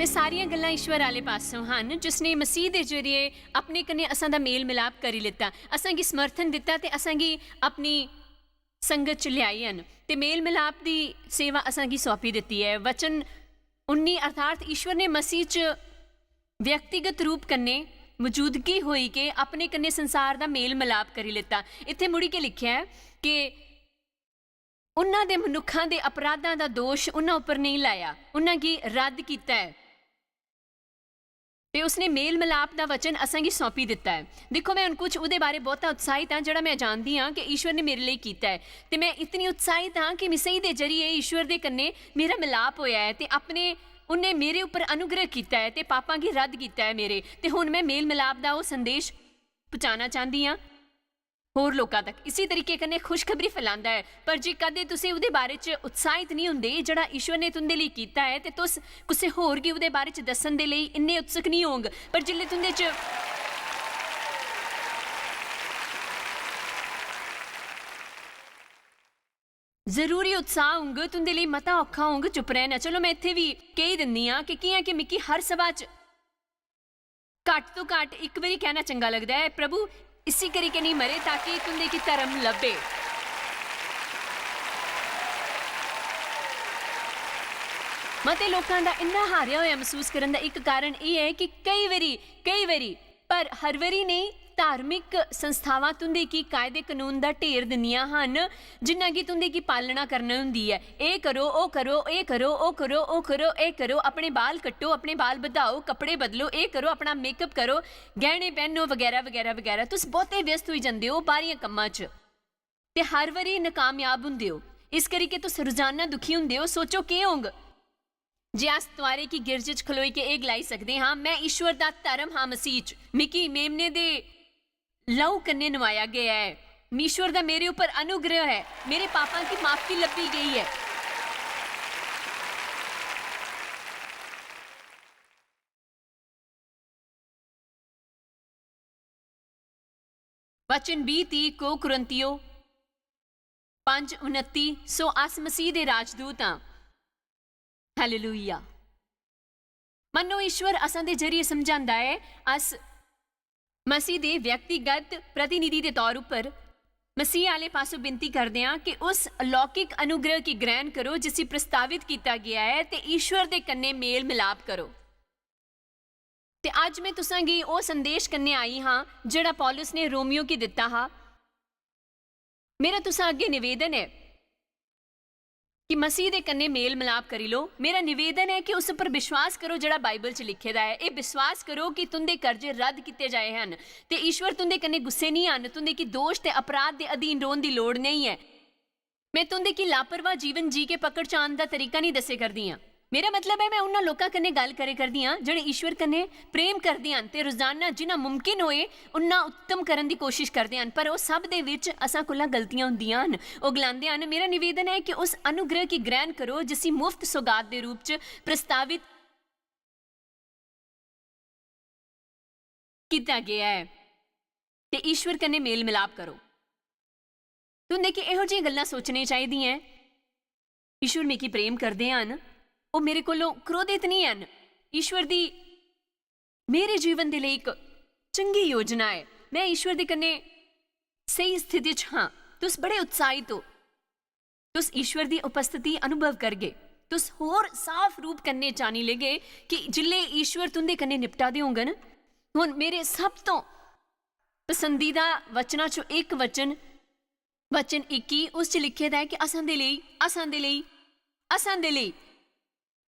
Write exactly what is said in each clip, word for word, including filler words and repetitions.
सारियां गल्लां ईश्वर आह्ले पासों हन, जिसने मसीह दे जरिए अपने कन्नै असां दा मेल मिलाप करी लेता, असां गी समर्थन दिता ते असां गी अपनी संगत च ल्याई हन ते मेल मिलाप दी सेवा असां गी सौंपी दित्ती ऐ। वचन उन्नी, अर्थात ईश्वर ने मसीह च व्यक्तिगत रूप कन्नै मौजूदगी होई के अपने कन्नै संसार दा मेल मिलाप करी लेता। इत्थै मुड़ी के लिखेआ ऐ कि उन्हां दे मनुक्खां दे अपराधां दा दोष उन्हां उप्पर नेईं लाया, उन्हां गी रद्द कीता ऐ। ते उसने मेल मिलाप दा वचन असां गी सौंपी दित्ता ऐ। दिक्खो, मैं उन कुछ उदे बारे बहुता उत्साहित हां, जेड़ा मैं जानदी हां कि ईश्वर ने मेरे लेई कीता ऐ। ते मैं इतनी उत्साहित हां कि मसीह दे जरिए ईश्वर दे कन्ने मेरा मिलाप होया ऐ ते अपने, उन्ने मेरे उप्पर अनुग्रह कीता ऐ ते पापां गी रद्द कीता ऐ मेरे। ते हुन मैं मेल मिलाप दा ओह संदेश पहुंचाना चाहंदी हां होर लोकां तक। इसी तरीके कन्नै खुशखबरी फैलांदा ऐ। पर जे कदें तुसें उदे बारे च उत्साहित नहीं हुंदे, जेड़ा ईश्वर ने तुंदे लेई कीता ऐ, ते तुस कुसै होर गी उदे बारे च दस्सन दे लेई इन्ने उत्सुक नहीं होंग। पर जिसलै तुंदे च जरूरी उत्साह होंग, तुंदे लेई मता औखा होंग चुप रहना। चलो, मैं इत्थै बी कही दिन्नी आं कि कि'यां कि मिगी हर सभा च घट्ट तो घट्ट इक बारी कहना चंगा लगदा ऐ, "प्रभु, इसी करी के नहीं मरे ताकि तुंदे की धर्म लब्भे।" मते लोकां दा इन्ना हारेआ होया मसूस करन दा इक कारण एह ऐ कि कई बारी, कई बारी, पर हर बारी नहीं, धार्मिक संस्थावां तुंदे की कायदे कानून दा ढेर दिंदियां हन, जिन्ना गी तुंदे की पालना करना हुंदी ऐ। "एह करो, ओह करो, एह करो, ओह करो, ओह करो, एह करो, अपने बाल कट्टो, अपने बाल बधाओ, कपड़े बदलो, एह करो, अपना मेकअप करो, गैहने पहनो, वगैरा, वगैरा, वगैरा।" तुस बहुते व्यस्त होई जंदे ओ बाहरियां कम्मां च ते हर बारी नाकामयाब हुंदे ओ। इस करी के तुस रोजाना दुखी हुंदे ओ। सोचो, केह होंग जे अस तुआरे की गिरज च खलोई के एह गलाई सकदे हां, "मैं ईश्वर दा धर्म हां मसीह च, मिगी मेमने दे लहू कन्नै नवाया गया ऐ, ईश्वर दा मेरे उप्पर अनुग्रह ऐ, मेरे पापां की माफी लब्भी गई ऐ।" वचन बीह ती, को कुरिन्थियो पंज उनत्ती, सो अस मसीह दे राजदूत आं। हालेलुया। मन्नो ईश्वर असां दे जरिए समझांदा ऐ, अस मसीह दे व्यक्तिगत प्रतिनिधि दे तौर उप्पर मसीह आले पासों विनती करदे आं कि उस अलौकिक अनुग्रह की ग्रहण करो जिसी प्रस्तावित कीता गया ऐ ते ईश्वर दे कन्ने मेल मिलाप करो। ते अज्ज मैं तुसां गी ओह संदेश कन्ने आई हां जेड़ा पौलुस ने रोमियो की दिता हा। मेरा तुसां अग्गे निवेदन ऐ कि मसीह दे कन्ने मेल मिलाप करी लो। मेरा निवेदन ऐ कि उस पर विश्वास करो जेड़ा बाइबल च लिखे दा ऐ। एह विश्वास करो कि तुंदे कर्जे रद्द कीते जाए हन ते ईश्वर तुंदे कन्ने गुस्से नहीं हन। तुंदे की दोष ते अपराध दे अधीन रौहन दी लोड़ नहीं ऐ। मैं तुंदे की लापरवाह जीवन जी के पकड़ च आन दा तरीका नहीं दस्से करदी आं। मेरा मतलब ऐ, मैं उन्हां लोकां कन्ने गल्ल करे करदी आं जेड़े ईश्वर कन्ने प्रेम करदे हन ते रोजाना जिन्ना मुमकिन होए उन्ना उत्तम करन दी कोशिश करदे हन, पर ओह सब दे विच असां कोला गलतियां हुंदियां हन। ओह गलांदे हन, "मेरा निवेदन ऐ कि उस अनुग्रह की ग्रहण करो जिसी मुफ्त सौगात दे रूप च प्रस्तावित कीता गया ऐ ते ईश्वर कन्नै मेल मिलाप करो।" तुंदे कि एहो जिहियां गल्लां सोचने चाहिदियां ऐ, "ईश्वर मिगी प्रेम करदे हन, ओह मेरे कोलों क्रोधित नहीं हन। ईश्वर दी मेरे जीवन दे लेई इक चंगी योजना ऐ। मैं ईश्वर दे कन्नै स्हेई स्थिति च हां।" तुस बड़े उत्साहित हो। तुस ईश्वर दी उपस्थिति अनुभव करगे। तुस होर साफ रूप कन्नै जानी लेगे कि जिल्ले ईश्वर तुंदे कन्नै निपटा दे होंगन। हुन मेरे सब तों पसंदीदा वचनां चों इक वचन, वचन इक्की, उस च लिखे दा ऐ कि असां दे लेई, असां दे लेई, असां दे लेई,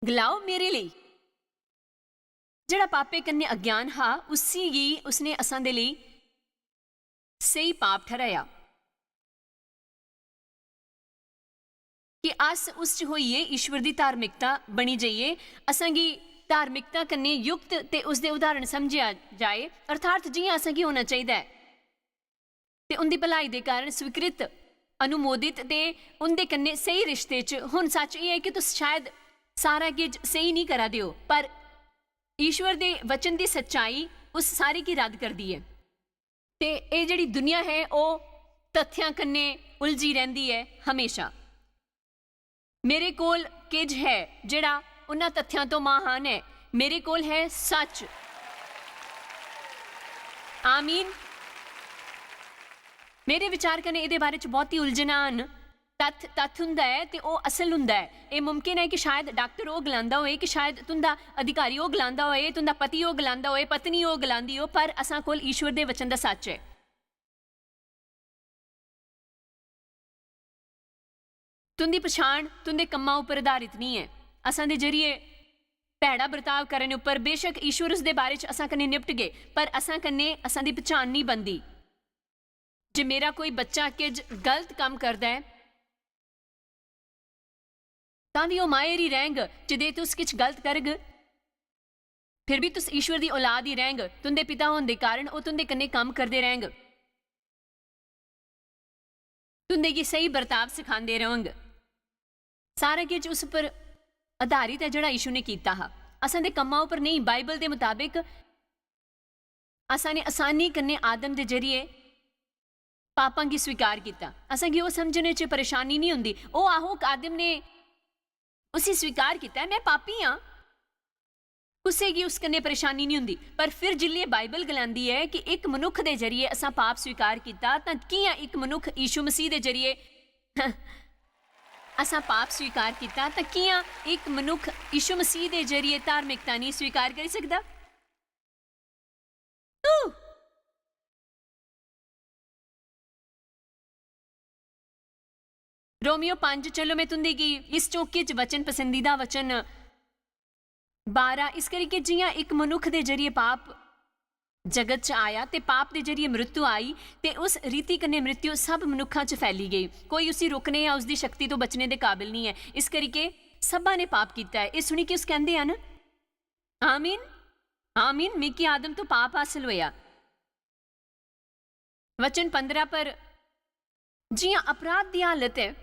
गलाओ, मेरे लेई। जेड़ा पापे कन्नै अज्ञान हा, उसी गी उसने असां दे लेई स्हेई पाप ठहराया कि अस उस च होइए ईश्वर दी धार्मिकता बनी जाइए, असां गी धार्मिकता कन्नै युक्त ते उसदे उदाहरण समझेआ जाए, अर्थात जियां असां गी होना चाहिदा ऐ। ते उंदी भलाई दे कारण स्वीकृत, अनुमोदित ते उंदे कन्नै स्हेई रिश्ते च। हुन सच एह ऐ कि तुस शायद सारा किश स्हेई नेईं करा दे ओ, पर ईश्वर दे वचन दी सच्चाई उस सारे गी रद्द करदी ऐ। ते एह जेहड़ी दुनिया है, ओह तथ्यां कन्नै उलझी रैंहदी ऐ हमेशा। मेरे कोल किज है जेहड़ा उन्हां तथ्यां तो महान ऐ। मेरे कोल है सच। आमीन। मेरे विचार कन्नै एह्दे बारे च बहुत ही उलझनां न। तत्थ तत्थ हुंदा ऐ ते ओह् असल हुंदा ऐ। एह् मुमकिन ऐ कि शायद डाक्टर ओह् गलांदा होए, कि शायद तुं'दा अधिकारी ओह् गलांदा होए, तुं'दा पति ओह् गलांदा होए, पत्नी ओह् गलांदी हो, पर असां कोल ईश्वर दे वचन दा सच ऐ। तुं'दी पछाण तुं'दे कम्मां उप्पर आधारित निं ऐ। असां दे जरिए भैड़ा बर्ताव करने उप्पर, बेशक ईश्वर उसदे बारे च असां कन्नै निपटगे, पर असां कन्नै असां दी पछाण निं बनदी। जे मेरा कोई बच्चा किश गलत कम्म करदा ऐ, तां बी ओह् माहिर ही रैंह्ग। जे तुस किश गलत करग, फिर बी तुस ईश्वर दी औलाद ही रैंह्ग। तुं'दे पिता होने दे कारण ओह् तुं'दे कन्नै कम्म करदे रैंह्ग, तुं'दे गी स्हेई बर्ताव सखांदे रौह्ग। सारा किश उस पर आधारित ऐ जेह्ड़ा यीशु ने कीता हा। असां दे कम्मां उप्पर नेईं, बाइबल दे मताबक असां ने असानी कन्नै आदम दे जरिए पापां गी स्वीकार कीता। असां गी ओह् समझने च परेशानी निं होंदी। ओह् आहो, आदम ने उसी स्वीकार कीता ऐ, "में पापी आं।" कुसै गी उस कन्नै परेशानी निं होंदी। पर फिर जिसलै बाइबल गलांदी ऐ कि इक मनुक्ख दे जरिए असां पाप स्वीकार कीता, तां कि'यां इक मनुक्ख यीशु मसीह दे जरिए असां पाप स्वीकार कीता, तां कि'यां इक मनुक्ख यीशु मसीह दे जरिए धार्मिकता निं स्वीकार करी सकदा? तू रोमियो पंज, चलो, में तुं'दे गी इस चौके च वचन, पसंदीदा वचन बारां, इस करियै जि'यां इक मनुक्ख दे जरिए पाप जगत च आया ते पाप दे जरिए मृत्यु आई, ते उस रीति कन्नै मृत्यु सब मनुक्खां च फैली गेई। कोई उसी रोकने या उसदी शक्ति तो बचने दे काबिल निं ऐ। इस करियै सब्भा ने पाप कीता ऐ। एह् सुनी के उस कैंदे हन, "आमीन, आमीन, मिगी आदम तो पाप हासल होया।" वचन पंदरां पर, जि'यां अपराध दी हालत ऐ,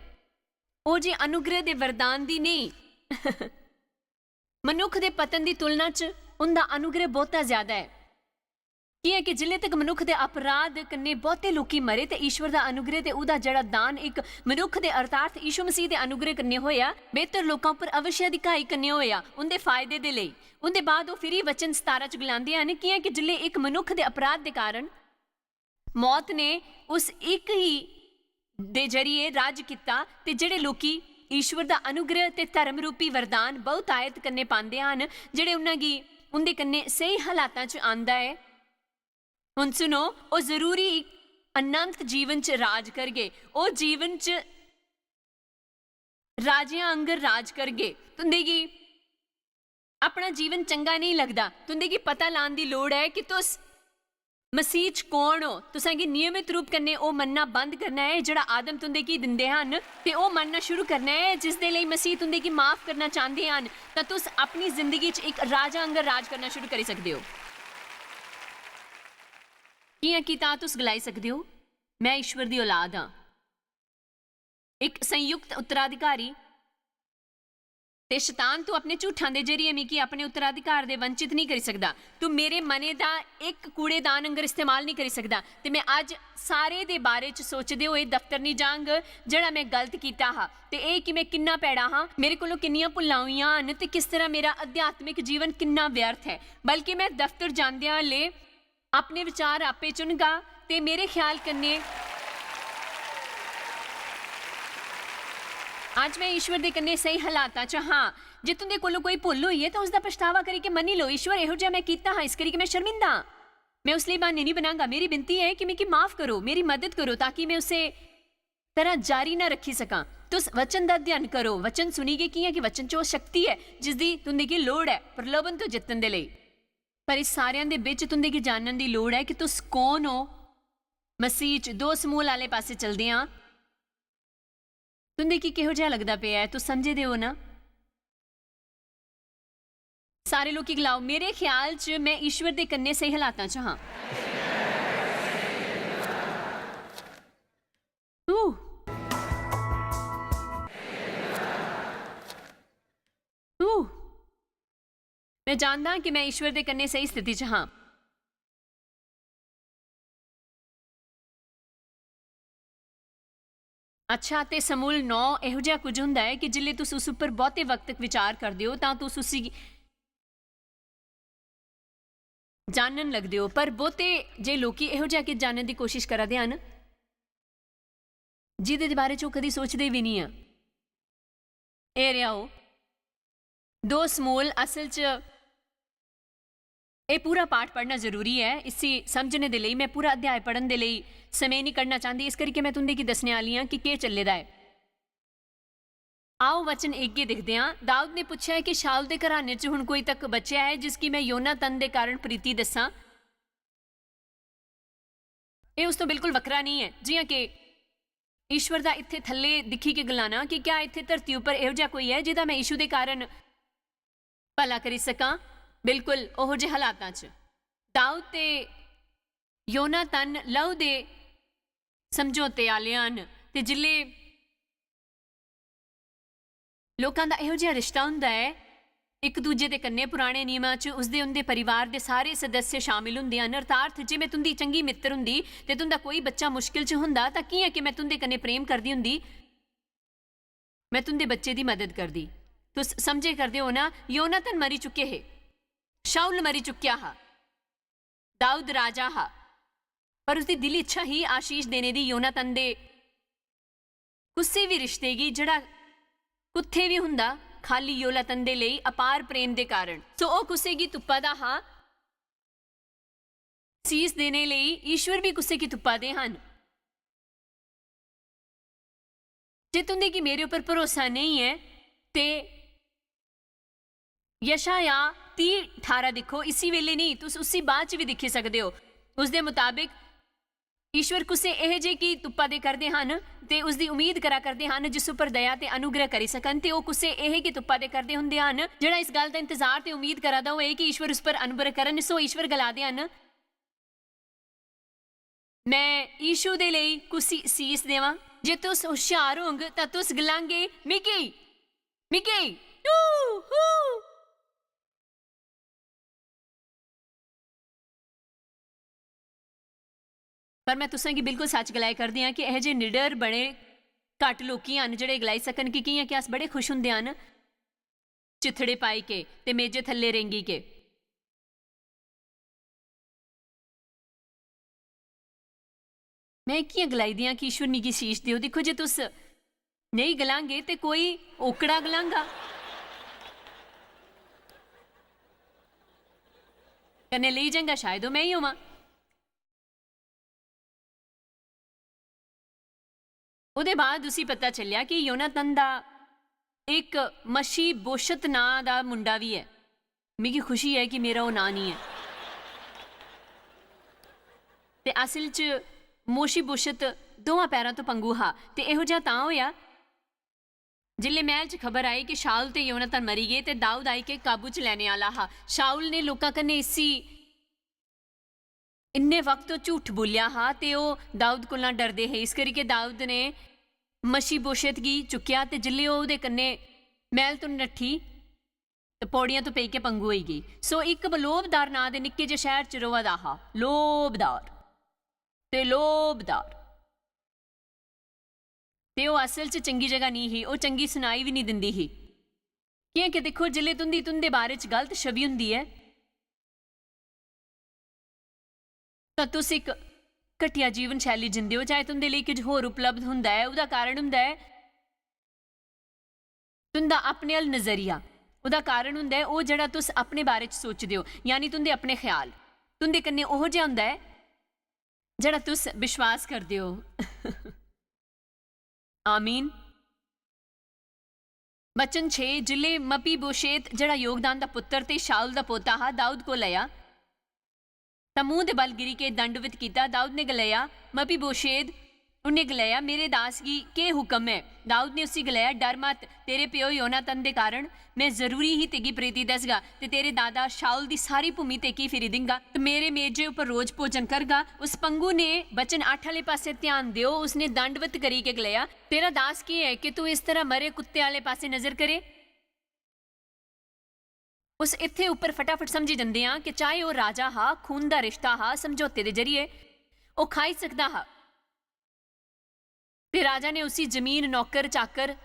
ओह् जे अनुग्रह दे वरदान दी नेईं। मनुक्ख दे पतन दी तुलना च उं'दा अनुग्रह बहुता ज्यादा ऐ। कि'यां कि जिल्ले तक मनुक्ख दे अपराध कन्नै बहुते लोकी मरे, ते ईश्वर दा अनुग्रह ते ओह्दा जेह्ड़ा दान इक मनुक्ख दे, अर्थात यीशु मसीह दे अनुग्रह कन्नै होया, बेहतर लोकां उप्पर अवश्य अधिकारी कन्नै होया, उं'दे फायदे दे लेई। उं'दे बाद ओह् फिरी वचन सतारां च गलांदे हन, कि'यां कि जिल्ले इक मनुक्ख दे अपराध दे कारण मौत ने उस इक ही दे जरिए राज कीता, ते जेह्ड़े लोकी ईश्वर दा अनुग्रह ते धर्म रूपी वरदान बहुत आयत कन्नै पांदे हन, जेह्ड़े उन्हां गी उं'दे कन्नै स्हेई हालातां च आंदा ऐ, हुन सुनो, ओह् जरूरी इक अनंत जीवन च राज करगे। ओह् जीवन च राजेआं आंगर राज करगे। तुं'दे गी अपना जीवन चंगा नेईं लगदा, तुं'दे गी पता लान दी लोड़ ऐ कि तुस मसीह च कौन ओ। तुसें गी नियमित रूप कन्नै ओह् मन्नना बंद करना ऐ जेह्ड़ा आदम तुं'दे गी दिंदे हन, ते ओह् मन्नना शुरू करना ऐ जिसदे लेई मसीह तुं'दे गी माफ करना चांह्दे हन, तां तुस अपनी जिंदगी च इक राजा आंगर राज करना शुरू करी सकदे ओ। कि'यां कि तां तुस गलाई सकदे ओ, "में ईश्वर दी औलाद आं।" इक संयुक्त उत्तराधिकारी। ते शतान, तू अपने झूठां दे जरिए मिगी अपने उत्तराधिकार दे वंचित नहीं करी सकदा। तू मेरे मने दा इक कूड़ेदान आंगर इस्तेमाल नहीं करी सकदा। ते में अज्ज सारे दे बारे च सोचदे होए दफ्तर नहीं जांग, जेह्ड़ा में गलत कीता हा, ते एह् कि में किन्ना पैड़ा हा, मेरे कोलों किन्नियां भुल्लां होइयां हन, ते किस तरह मेरा आध्यात्मिक जीवन किन्ना व्यर्थ ऐ। बल्कि में दफ्तर जांदे हाले अपने विचार आपे चुनगा ते मेरे ख्याल कन्नै अज्ज में ईश्वर दे कन्नै स्हेई हालातां च हां। जे तुं'दे कोलों कोई भुल्ल होई ऐ, तां उसदा पछतावा करियै मन्नी लैओ, "ईश्वर, एहो जेहा में कीता हा, इस करी कि में शर्मिंदा आं।" में उस लेई ब्हान्ने निं बनांगा। मेरी विनती ऐ कि मिगी माफ करो, मेरी मदद करो, ताकि में उस्सै तरह जारी ना रक्खी सकां। तुस वचन दा अध्ययन करो, वचन सुनियै, कि'यां कि वचन च ओह् शक्ति ऐ जिसदी तुं'दे गी लोड़ ऐ प्रलोभन तो जित्तन दे लेई। पर इस सारेआं दे बिच तुं'दे गी जानन दी लोड़ ऐ कि तुस कौन ओ। मसीह च दो समूह आह्ले पासै चलदे आं। तुं'दे गी किहो जेहा लगदा पेआ ऐ? तुस समझदे ओ ना? सारे लोकी गलाओ, "मेरे ख्याल च में ईश्वर दे कन्नै स्हेई हालातां च हां।" ऊ। ऊ। में जानदा आं कि में ईश्वर दे कन्नै स्हेई स्थिति च हां। अच्छा, ते समूल नौ एहो जेहा कुछ हुंदा ऐ कि जिल्लै तुस उस उप्पर बहुते वक्त तक विचार करदे ओ, तां तुस उसी गी-, जानन लगदे ओ, पर बहुते जे लोकी एहो जेहा किश जानन दी कोशिश करा दे हन, जिदे दे बारे च ओह् कदी सोचदे बी निं ऐ। एह् रेहा ओह्। दो शमूएल, असल च एह् पूरा पाठ पढ़ना जरूरी ऐ, इसी समझने दे लेई, में पूरा अध्याय पढ़न दे लेई समें निं कड्ढना चांह्दी, इस करियै में तुं'दे गी दस्सने आह्ली आं कि केह् चल्ले दा ऐ। आओ, वचन इक गी दिखदे आं। दाऊद ने पुच्छेआ कि शाऊल दे घराने च हुन कोई तक बचेआ ऐ, जिसगी में योनातन दे कारण प्रीति दस्सां? एह् उस तो बिल्कुल वक्खरा निं ऐ, जि'यां के ईश्वर दा इत्थै थल्ले दिक्खी के गलाना कि क्या इत्थै धरती उप्पर एहो जेहा कोई ऐ जेह्दा में यीशु दे कारण भला करी सकां? बिल्कुल ओहो जे हालातां च। दाऊद ते योनातन लहू दे समझौते आह्ले हन, ते जिसलै लोकां दा एहो जेहा रिश्ता होंदा ऐ इक दूजे दे कन्नै, पुराने नियमां च उसदे, उं'दे परिवार दे सारे सदस्य शामिल होंदे हन। अर्थात जे में तुं'दी चंगी मित्तर हुंदी ते तुं'दा कोई बच्चा मुश्किल च होंदा, तां कि'यां के में तुं'दे कन्नै प्रेम करदी हुंदी, में तुं'दे बच्चे दी मदद करदी। तुस समझे करदे ओ ना, योनातन मरी चुके हे, शाऊल मरी चुकेआ हा, दाऊद राजा हा, पर उसदी दिली इच्छा ही आशीष देने दी योनातन दे कुसै बी रिश्ते गी, जेह्ड़ा कुत्थै बी हुंदा, खाल्ली योनातन दे लेई अपार प्रेम दे कारण। सो ओह् कुसै गी तुप्पा दा हा सीस देने लेई, ईश्वर बी कुसै गी तुप्पा दे हन। जे तुं'दे गी मेरे उप्पर भरोसा नेईं ऐ, ते यशायाह तीह ठारां दिक्खो, इसी बेल्ले नेईं, तुस उसी बाद च बी दिक्खी सकदे ओ। उसदे मताबक ईश्वर कुसै एह जे गी तुप्पा दे करदे हन ते उसदी उम्मीद करा करदे हन, जिस उप्पर दया ते अनुग्रह करी सकन, ते ओह् कुसै एह गी तुप्पा दे करदे हुंदे हन, जेह्ड़ा इस गल्ल दा इंतजार ते उम्मीद करा दा होए कि ईश्वर उस पर अनुग्रह करन। सो ईश्वर गलादे हन, "मैं यीशु दे लेई कुसी सीस देवां?" जे तुस हुश्यार होंग, तां तुस गलांगे, "मिगी, मिगी, यू, हू।" पर मैं तुसें गी बिल्कुल सच गलाए करदी आं कि एह जे निडर बड़े घट्ट लोकी हन, जेह्ड़े गलाई सकन कि कि'यां कि अस बड़े खुश हुंदे हन चिथड़े पाई के ते मेजे थल्ले रेंगी के। मैं कि'यां गलाई दियां कि ईश्वर मिगी शीश देओ? दिक्खो, जे तुस नेईं गलांगे ते कोई ओकड़ा गलांगा। कन्नै लेई जांगा, शायद ओह् मैं ही होवां। ओह्दे बाद उसी पता चलेआ कि योनातन दा इक मशीबोशत नांऽ दा मुंडा बी ऐ। मिगी खुशी ऐ कि मेरा ओह् नांऽ निं ऐ। ते असल च मोशीबोशत दोहां पैरां तो पंगू हा। ते एहो जेहा तां होएआ, जिसलै मैह्ल च खबर आई कि शाऊल ते योनातन मरी गे ते दाऊद आई के काबू च लैने आह्ला हा। शाऊल ने लोकां कन्नै इसी इन्ने वक्त ओह् झूठ बोलेआ हा ते ओह् दाऊद कोला डरदे हे। इस करियै दाऊद ने मशीबोशेत गी चुक्केआ ते जिसलै ओह् ओह्दे कन्नै मैह्ल तो नट्ठी, ते पौड़ियां तो पेई के पंगू होई गेई। सो इक लोभदार नांऽ दे निक्के जे शैह्र च र'वा दा हा। लोभदार ते लोभदार। ते ओह् असल च चंगी जगह निं ही, ओह् चंगी सुनाई बी निं दिंदी ही। कि'यां कि दिक्खो, जिसलै तुं'दी तुं'दे बारे च गलत छवि होंदी ऐ, तां तुस इक घटिया जीवन शैली जींदे ओ, चाहे तुं'दे लेई किश होर उपलब्ध होंदा ऐ, ओह्दा कारण होंदा ऐ तुं'दा अपने अल नजरिया। ओह्दा कारण होंदा ऐ ओह् जेह्ड़ा तुस अपने बारे च सोचदे ओ, यानी तुं'दे अपने ख्याल। तुं'दे कन्नै ओह् जेहा होंदा ऐ जेह्ड़ा तुस विश्वास करदे ओ। आमीन। वचन छे, जिसलै मपीबोशेत, जेह्ड़ा योगदान दा पुत्तर ते शाऊल दा पोता हा, दाऊद कोल आया, तां मूंह दे बल गिरी के दंडवत कीता। दाऊद ने गलाया, "मपीबोशेत।" उन्हें गलाया, "मेरे दास गी केह् हुक्म ऐ?" दाऊद ने उसी गलाया, "डर मत, तेरे प्यो योनातन दे कारण मैं जरूरी ही तेगी प्रीति दसगा ते तेरे दादा शाऊल दी सारी भूमि तेकी फिरी दिंगा। ते मेरे मेजे उप्पर रोज भोजन करगा।" उस पंगु ने, वचन अट्ठ आह्ले पासे ध्यान देओ, उसने दंडवत करी के गलाया, "तेरा दास केह् ऐ कि तू इस तरह मरे कुत्ते आह्ले पासे नजर करे?" उस इत्थै उप्पर फटाफट समझी जंदे आं कि चाहे ओह् राजा हा, खून दा रिश्ता हा, समझौते दे जरिए ओह् खाई सकदा हा। ते राजा ने उसी जमीन, नौकर, चाकर,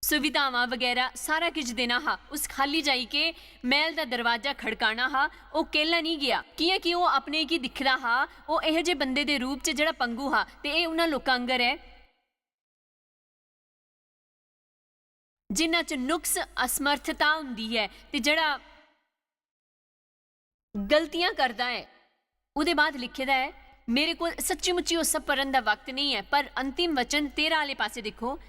सुविधावां बगैरा सारा किश देना हा। उस खाल्ली जाई के मैह्ल दा दरवाजा खड़काना हा। ओह् केह्ला निं गेआ, कि'यां कि ओह् अपने गी दिखदा हा, ओह् एहो जे बंदे दे रूप च जेह्ड़ा पंगु हा, ते एह् उन्हां लोकां आंगर ऐ जिन्हां च नुक्स, असमर्थता होंदी ऐ, ते जेह्ड़ा गलतियां करदा ऐ। ओह्दे बाद लिखे दा ऐ, "मेरे कोल सच्ची मुच्ची उस सब पढ़न दा वक्त नेईं ऐ, पर अंतिम वचन तेरां आह्ले पासै दिक्खो,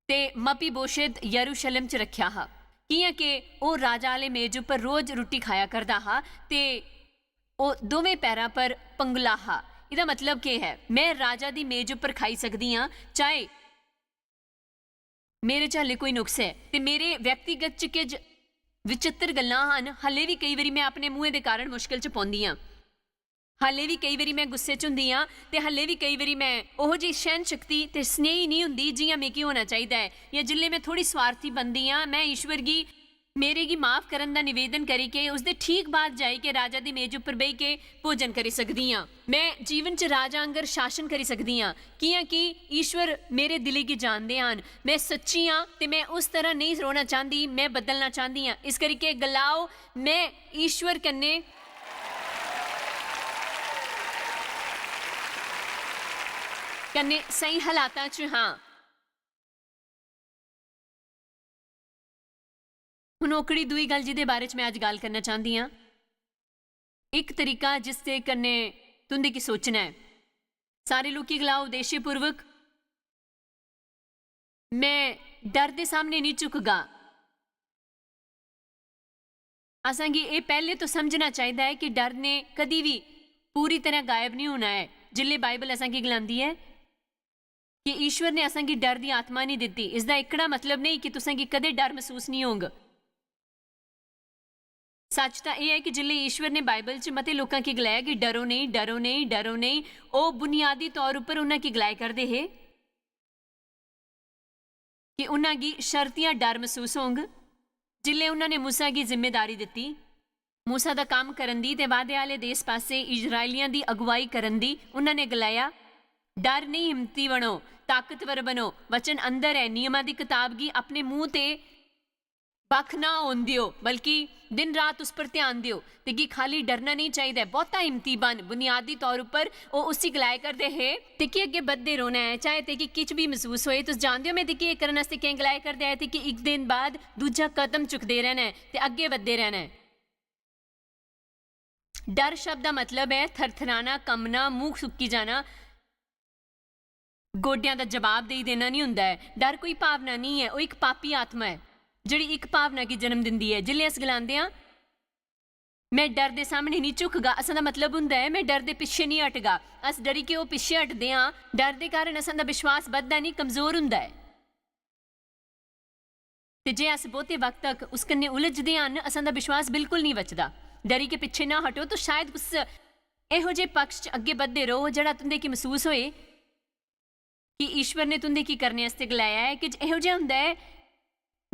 ते मपीबोशेत यरूशलेम च रखेआ हा, कि'यां के ओह् राजा आह्ले मेज उप्पर रोज रुट्टी खाया करदा हा, ते ओह् दोवें पैरां पर पंगला हा।" एह्दा मतलब केह् ऐ? में राजा दी मेज उप्पर खाई सकदी आं, चाहे मेरे च हल्ले कोई नुक्स ऐ, ते मेरे व्यक्तिगत च किश विचित्र गल्लां हन, हल्ले बी केई बारी में अपने मुंहै दे कारण मुश्कल च पौंदी आं। हल्ले बी केई बारी में गुस्से च होंदी आं, ते हल्ले बी केई बारी में ओहो जेही सैह्न शक्ति ते स्नेही निं होंदी जि'यां मिगी होना चाहिदा ऐ। जां जिसलै में थोह्ड़ी स्वार्थी बनदी आं, में ईश्वर गी मेरे गी माफ करन दा निवेदन करी के उसदे ठीक बाद जाई के राजा दी मेज उप्पर बेही के भोजन करी सकदी आं। में जीवन च राजा आंगर शासन करी सकदी आं, कि'यां कि ईश्वर मेरे दिलै गी जानदे हन। में सच्ची आं ते में उस तरह नेईं रौह्ना चांह्दी, में बदलना चांह्दी आं। इस करी के गलाओ, "में ईश्वर कन्नै, कन्नै स्हेई हालातां च हां।" हुन ओकड़ी दूई गल्ल जिदे बारे च में अज्ज गल्ल करना चांह्दी आं, इक तरीका जिसदे कन्नै तुं'दे गी सोचना ऐ। सारे लोकी गलाओ उद्देश्यपूर्वक, "में डर दे सामने निं झुकगा।" असांगी एह् पैह्ले तो समझना चाहिदा ऐ कि डर ने कदी बी पूरी तरह गायब निं होना ऐ। जिसलै बाइबल असांगी गलांदी ऐ कि ईश्वर ने असांगी डर दी आत्मा निं दित्ती, इसदा एह्कड़ा मतलब नेईं कि तुसें गी कदें डर मसूस निं होग। सच्च तां एह् ऐ कि जिसलै ईश्वर ने बाइबल च मते लोकां गी गलाया कि "डरो नेईं, डरो नेईं, डरो नेईं", ओह् बुनियादी तौर उप्पर उन्हां गी गलाए करदे हे कि उन्हां गी शर्तियां डर मसूस होंग। जिसलै उन्हां ने मूसा गी जिम्मेदारी दित्ती, मूसा दा कम्म करन दी ते वादे आह्ले देश पासै इस्राएलियां दी अगुवाई करन दी, उन्हां ने गलाया, "डर नेईं, हिम्मती बनो, ताकतवर बनो, वचन अंदर ऐ, नियमां दी कताब गी अपने मूंह ते बक्ख ना होन देओ, बल्कि दिन रात उस पर ध्यान देओ।" तेगी खाली डरना नेईं चाहिदा ऐ, बहुता हिम्मती बन। बुनियादी तौर उप्पर ओह् उसी गलाए करदे हे, "तेगी अग्गें बधदे रौह्ना ऐ, चाहे तेगी किश बी मसूस होए। तुस जानदे ओ में तेगी एह् करन आस्तै कें गलाए करदा ऐ?" तेगी इक दिन बाद दूजा कदम चुकदे रैह्ना ऐ ते अग्गें बधदे रैह्ना ऐ। डर शब्द दा मतलब ऐ थरथराना, कंबना, मूंह सुक्की जाना, गोड्डेआं दा जवाब देई देना निं होंदा ऐ। डर कोई भावना निं ऐ, ओह् इक पापी आत्मा ऐ, जेह्ड़ी इक भावना गी जन्म दिंदी ऐ। जिसलै अस गलांदे आं, "में डर दे सामनै निं झुकगा", असें दा मतलब होंदा ऐ, "में डर दे पिच्छे निं हटगा।" अस डरी के ओह् पिच्छे हटदे आं, डर दे कारण असें दा विश्वास बधदा निं, कमजोर होंदा ऐ। ते जे अस बहुते वक्त तक उस कन्नै उलझदे हन, असां दा विश्वास बिल्कुल नेईं बचदा। डरी के पिच्छे ना हटो, तो शायद उस एहो जे पक्ष च अग्गें बधदे रहो जेह्ड़ा तुं'दे गी मसूस होए कि ईश्वर ने तुं'दे गी करने आस्तै गलाया ऐ। कि एहो जेहा होंदा ऐ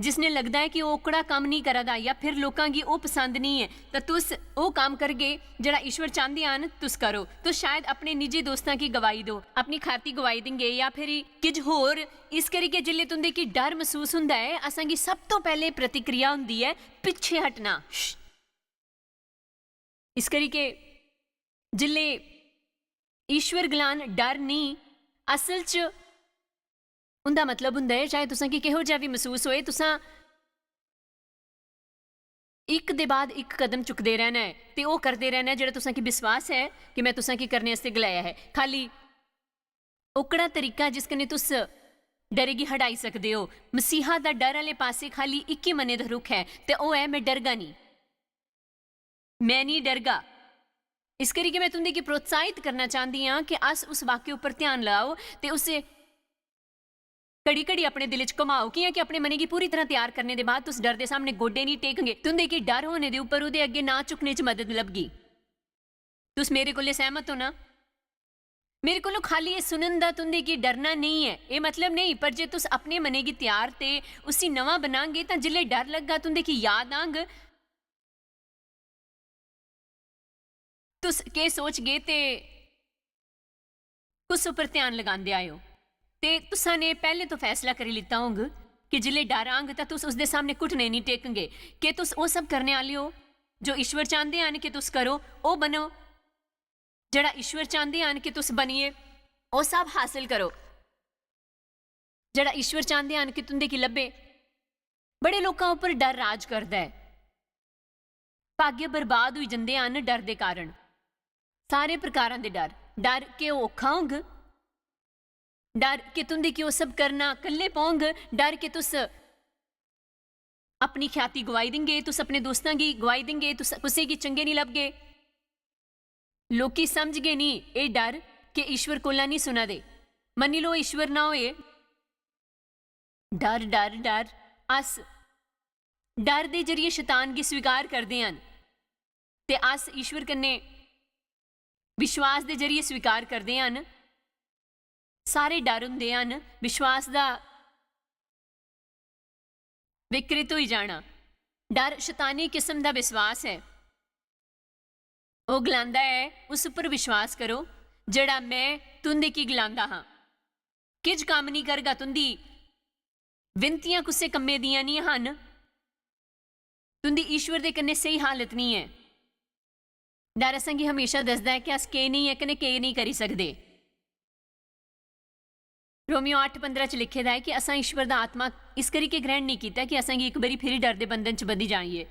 जिसने लगदा ऐ कि ओह् ओकड़ा कम्म नेईं करा दा, या फिर लोकां गी ओह् पसंद नेईं ऐ, तां तुस ओह् कम्म करगे जेह्ड़ा ईश्वर चांह्दे हन तुस करो। तुस शायद अपने निजी दोस्तां गी गवाही दो, अपनी खाती गवाही देंगे, या फिर किश होर। इस करियै जिसलै तुं'दे गी डर मसूस होंदा ऐ, असेंगी सब तो पैह्लें प्रतिक्रिया होंदी ऐ पिच्छे हटना। इस करियै जिसलै ईश्वर गलान, "डर नेईं", असल च उं'दा मतलब होंदा ऐ, चाहे तुसें गी किहो जेहा बी मसूस होए, तुसां इक दे बाद इक कदम चुकदे रैह्ना ऐ ते ओह् करदे रैह्ना ऐ जेह्ड़ा तुसें गी विश्वास ऐ कि में तुसें गी करने आस्तै गलाया ऐ। खाली ओकड़ा तरीका जिस कन्नै तुस डरै गी हटाई सकदे ओ। मसीहा दा डर आह्ले पासै खाली इक ही मनै दा रुख ऐ ते ओह् ऐ, "में डरगा निं, में निं डरगा।" इस करियै में तुं'दे गी प्रोत्साहित करना चांह्दी आं कि अस उस वाक्य उप्पर ध्यान लाओ ते उस घड़ी-घड़ी अपने दिल च घुमाओ, कि'यां कि अपने मनै गी पूरी तरह त्यार करने दे बाद तुस डर दे सामनै गोड्डे निं टेकगे। तुं'दे गी डर होने दे उप्पर ओह्दे अग्गें ना झुकने च मदद लभगी। तुस मेरे कोले सैह्मत ओ ना? मेरे कोलों खाली एह् सुनन दा तुं'दे गी डरना नेईं ऐ, एह् मतलब नेईं, पर जे तुस अपने मनै गी त्यार ते उसी नमां बनागे, तां जिसलै डर लग्गा, तुं'दे गी याद आंग, तुस केह् सोचगे ते कुस उप्पर ध्यान लगांदे आए ओ? ते तुसां ने पैह्ले तो फैसला करी लित्ता होंग कि जिसलै डर आंग तां तुस उसदे सामने घुटने निं टेकगे। के तुस ओह् सब करने आह्ले ओ जो ईश्वर चांह्दे हन कि तुस करो? ओह् बनो जेह्ड़ा ईश्वर चांह्दे हन कि तुस बनिए। ओह् सब हासल करो जेह्ड़ा ईश्वर चांह्दे हन कि तुं'दे गी लब्भे। बड़े लोकां उप्पर डर राज करदा ऐ। भाग्य बर्बाद होई जंदे हन डर दे कारण। सारे प्रकारां दे डर। डर के ओह् औखा होंग? डर के तुं'दे कि ओह् सब करना कल्ले पौंग? डर के तुस अपनी ख्याति गुआई देंगे, तुस अपने दोस्तां गी गुआई देंगे, तुस कुसै गी चंगे निं लभगे? लोकी समझगे निं एह् डर के ईश्वर कोला निं सुना दे। मन्नी लो ईश्वर ना होए। डर, डर, डर। अस डर दे जरिए शैतान गी स्वीकार करदे हन ते अस ईश्वर कन्नै विश्वास दे जरिए स्वीकार करदे हन। सारे डर होंदे हन विश्वास दा विकृत होई जाना। डर शैतानी किस्म दा विश्वास ऐ। ओह् गलांदा ऐ, "उस पर विश्वास करो जेह्ड़ा में तुं'दे गी गलांदा हा।" किज कम्म निं करगा तुं'दी विनतियां कुसै कम्मै दियां निं हन। तुं'दी ईश्वर दे कन्नै स्हेई हालत निं ऐ। डर असेंगी हमेशा दसदा ऐ कि अस केह् नेईं ऐ कन्नै केह् नेईं करी सकदे। रोमियो अट्ठ पंदरा च लिखे दा ऐ कि असां ईश्वर दा आत्मा इस करी के ग्रहण नेईं कीता कि असेंगी इक बारी फिरी डर दे बंधन च बंधी जाइए,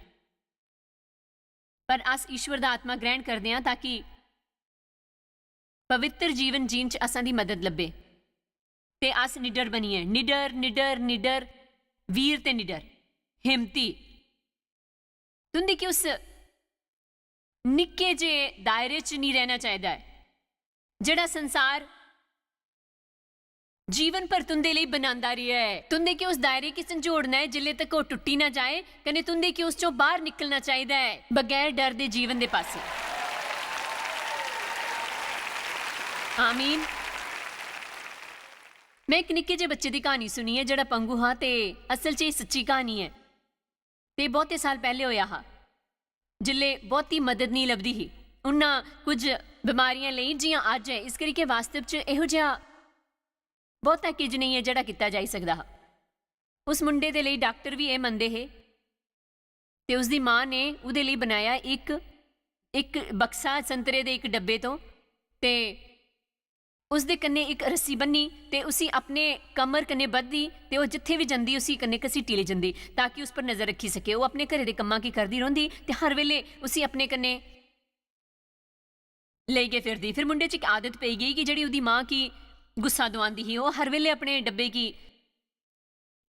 पर अस ईश्वर दा आत्मा ग्रहण करदे आं ताकि पवित्र जीवन जीन च असां दी मदद लब्भे ते अस निडर बनिए। निडर, निडर, निडर, वीर ते निडर, हिम्मती। तुं'दी कि उस निक्के जे दायरे च निं रैह्ना चाहिदा ऐ जेह्ड़ा संसार जीवन भर तुं'दे लेई बनांदा रेहा ऐ। तुं'दे कि उस दायरे गी संजोड़ना ऐ जिल्ले तक ओह् टुट्टी ना जाए, कन्नै तुं'दे कि उस चों बाह्र निकलना चाहिदा ऐ बगैर डर दे जीवन दे पासै। आमीन। में इक निक्के जे बच्चे दी क्हानी सुनी ऐ जेह्ड़ा पंगू हा, ते असल च एह् सच्ची क्हानी ऐ। ते बहुते साल पैह्ले होया हा, जिल्ले बहुती मदद नेईं लभदी ही। उन्ना कुछ बमारियां लेई जि'यां अज्ज ऐ, इस करियै वास्तव च एहो जेहा बहुता किज नेईं ऐ जेह्ड़ा कीता जाई सकदा हा। उस मुंडे दे लेई डाक्टर बी एह् मनदे हे ते उसदी मां ने ओह्दे लेई बनाया इक, इक बक्सा संतरे दे इक डब्बे तो, ते उसदे कन्नै इक रस्सी बन्नी ते उसी अपने कमर कन्नै बद्धदी ते ओह् जित्थै बी जंदी उसी कन्नै घसीटी लेई जंदी ताकि उस पर नजर रक्खी सके। ओह् अपने घरै दे कम्मां गी करदी रौंह्दी ते हर बेल्लै उसी अपने कन्नै लेई गै फिरदी। फिर मुंडे च इक आदत पेई गेई कि जेह्ड़ी ओह्दी मां गी गुस्सा दोआंदी ही, ओह् हर बेल्लै अपने डब्बे गी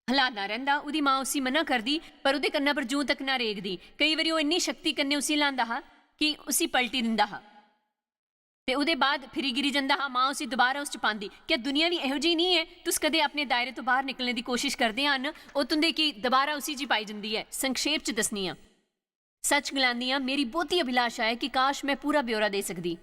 हलांदा रैंह्दा। ओह्दी मां उसी मना करदी, पर ओह्दे कन्नै पर जूं तक ना रेगदी। केई बारी ओह् इन्नी शक्ति कन्नै उसी ल्हांदा हा कि उसी पलटी दिंदा हा। ते ओह्दे बाद फिरी गिरी जंदा हा, मां उसी दोबारा उस च पांदी। क्या दुनिया बी एहो जेही निं ऐ? तुस कदें अपने दायरे तो बाह्र निकलने दी कोशिश करदे हन, ओह् तुं'दे गी दोबारा उसी च पाई जंदी ऐ। संक्षेप च दस्सनी आं, सच गलांदी आं, मेरी बहुती अभिलाषा ऐ कि काश, में पूरा ब्यौरा देई सकदी।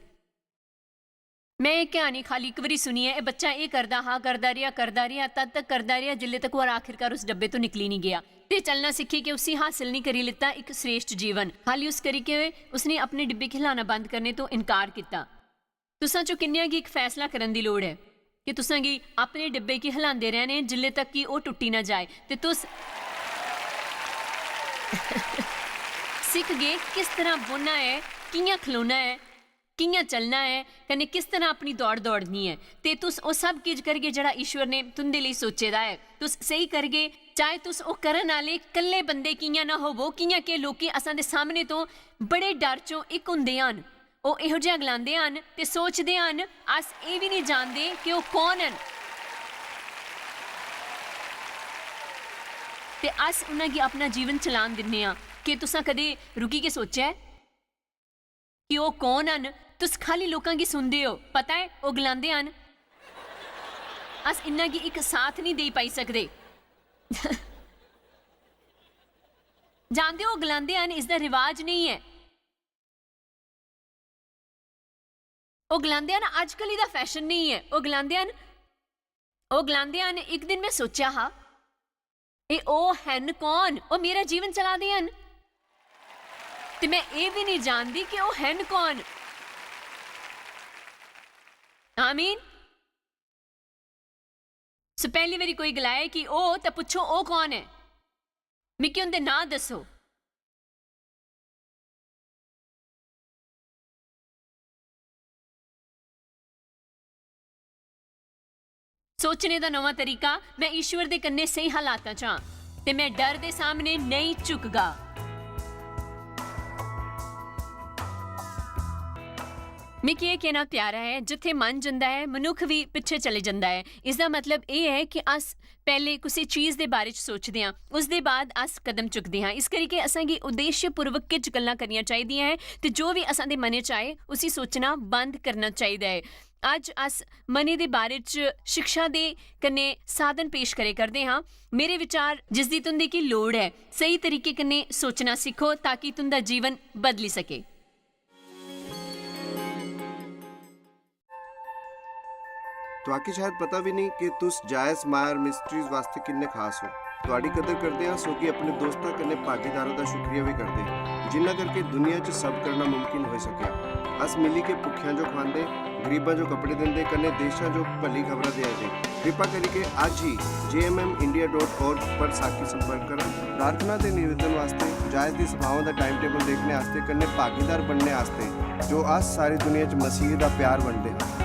में एह् क्हानी खाल्ली इक बारी सुनी ऐ, एह् बच्चा एह् करदा हा, करदा रेहा, करदा रेहा, तद तक करदा रेहा, जिल्ले तक ओह् आखिरकार उस डब्बे तो निकली निं गेआ ते चलना सिक्खी के उसी हासल निं करी लित्ता इक श्रेष्ठ जीवन। खाल्ली उस करी के उसने अपने डिब्बे गी हलाना बंद करने तो इनकार कीता। तुसां चों किन्नेआं गी इक फैसला करन दी लोड़ ऐ कि तुसां गी अपने डिब्बे गी हलांदे रैह्ने जिल्ले तक कि ओह् टुट्टी ना जाए ते तुस सिखगे किस तरह बौह्ना ऐ, कि'यां खलोना ऐ, कि'यां चलना ऐ, कन्नै किस तरह अपनी दौड़ दौड़नी ऐ। ते तुस ओह् सब किश करगे जेह्ड़ा ईश्वर ने तुं'दे लेई सोचे दा ऐ। तुस स्हेई करगे, चाहे तुस ओह् करन आह्ले कल्ले बंदे कि'यां ना होवो, कि'यां के लोकी असां दे सामने तो बड़े डर चों इक होंदे हन। ओह् एहो जेहा गलांदे हन ते सोचदे हन, "अस एह् बी निं जानदे कि ओह् कौन हन।" ते अस उ'नें गी अपना जीवन चलान दिन्ने आं। केह् तुसां कदें रुकी के सोचेआ ऐ कि ओह् कौन हन? तुस खाल्ली लोकां गी सुनदे ओ, पता ऐ, ओह् गलांदे हन। अस इन्ना गी इक साथ निं देई पाई सकदे। जानदे ओ, ओह् गलांदे हन, "इसदा रिवाज नेईं ऐ।" ओह् गलांदे हन, "अजकल एह्दा फैशन नेईं ऐ।" ओह् गलांदे हन, ओह् गलांदे हन, "इक दिन में सोचेआ हा, एह् ओह् हन कौन? ओह् मेरा जीवन चला दे हन। ते में एह् बी निं जानदी कि ओह् हन कौन।" आमीन। पैह्ली बारी कोई गलाए कि ओह्, तां पुच्छो, ओह् कौन ऐ? मिगी उं'दे नांऽ दस्सो। सोचने दा नमां तरीका, में ईश्वर दे कन्नै स्हेई हालातां च आं ते में डर दे सामनै नेईं झुकगा। मिगी एह् कहना प्यारा ऐ, जित्थै मन जंदा ऐ, मनुक्ख बी पिच्छे चली जंदा ऐ। इसदा मतलब एह् ऐ कि अस पैह्लें कुसै चीज दे बारे च सोचदे आं, उसदे बाद अस कदम चुकदे आं। इस करियै असेंगी उद्देश्यपूर्वक किश गल्लां करनियां चाहिदियां ऐ ते जो बी असां दे मनै च आए, उसी सोचना बंद करना चाहिदा ऐ। अज्ज अस मनै दे बारे च शिक्षा दे कन्नै साधन पेश करै करदे हां। मेरे विचार, जिसदी तुं'दी गी लोड़ ऐ, स्हेई तरीके कन्नै सोचना सिक्खो ताकि तुं'दा जीवन बदली सके। तुआकी शायद पता भी नहीं कि तुस जायस मायर मिस्ट्रीज वास्ते किन्ने खास हो। तुआडी कदर करदे आं, सो कि अपने दोस्तां कन्नै भागीदारां दा शुक्रिया भी करदे आं, जिन्ना करके दुनिया च सब करना मुमकिन होई सकेआ। अस मिली के भुक्खेआं जो खुआंदे, गरीबां जो कपड़े दिंदे, कन्नै देशां जो भली खबरां देआ दे। कृपा करियै अज्ज ही J M M India dot org पर साकी संपर्क करा। प्रार्थना ते निवेदन वास्ते, जायस दी सभाओं दा टाइम टेबल देखने आस्तै, कन्नै भागीदार बनने आस्तै, जो अस सारी दुनिया च मसीह दा प्यार बंडदे हां।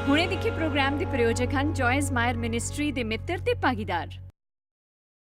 हुणे दिक्खे प्रोग्राम दे प्रायोजक हन जॉयस मायर मिनिस्ट्री दे मित्र ते भागीदार।